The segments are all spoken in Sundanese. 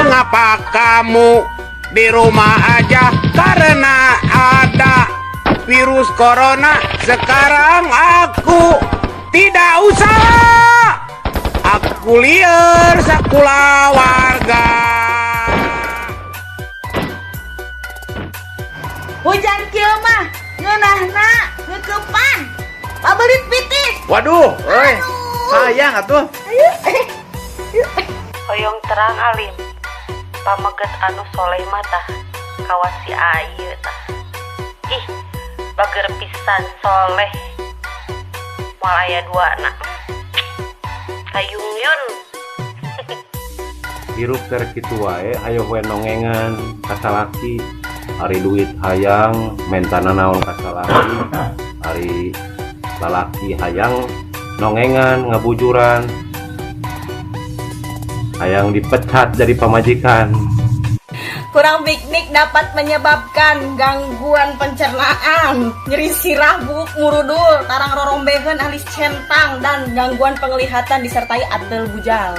Mengapa kamu di rumah aja? Karena ada virus corona. Sekarang aku tidak usah. Aku lieur sakulawarga. Hujan kieu mah ngeunahna ngeukepan. Pabelit pitis. Waduh, euy. Sayang atuh. Hoyong terang alim, pameget anu soleh mah tah kawas si ieu tah. Ih, bager pisan, soleh, moal aya duana. Kayungyun. Hirup teh kitu wae, hayoh we nongengan ka salaki. Ari duit hayang, mentana naon ka salaki. Ari lalaki hayang nongengan, ngabujuran, hayang dipecat jadi pamajikan. Kurang piknik dapat menyebabkan gangguan pencernaan, nyeri sirah, buuk murudul, tarang rorombeheun, alis centang, dan gangguan penglihatan disertai atel bujal.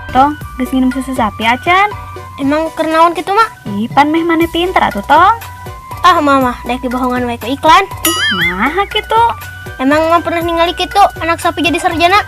Tong, geus nginum susu sapi acan? Emang keur naon kitu, Mak? Ih, pan meh maneh pinter atuh, Tong. Ah, Mama, daek dibohongan wae ku iklan. Ih, nah kitu. Emang Mama pernah ningali kitu anak sapi jadi sarjana?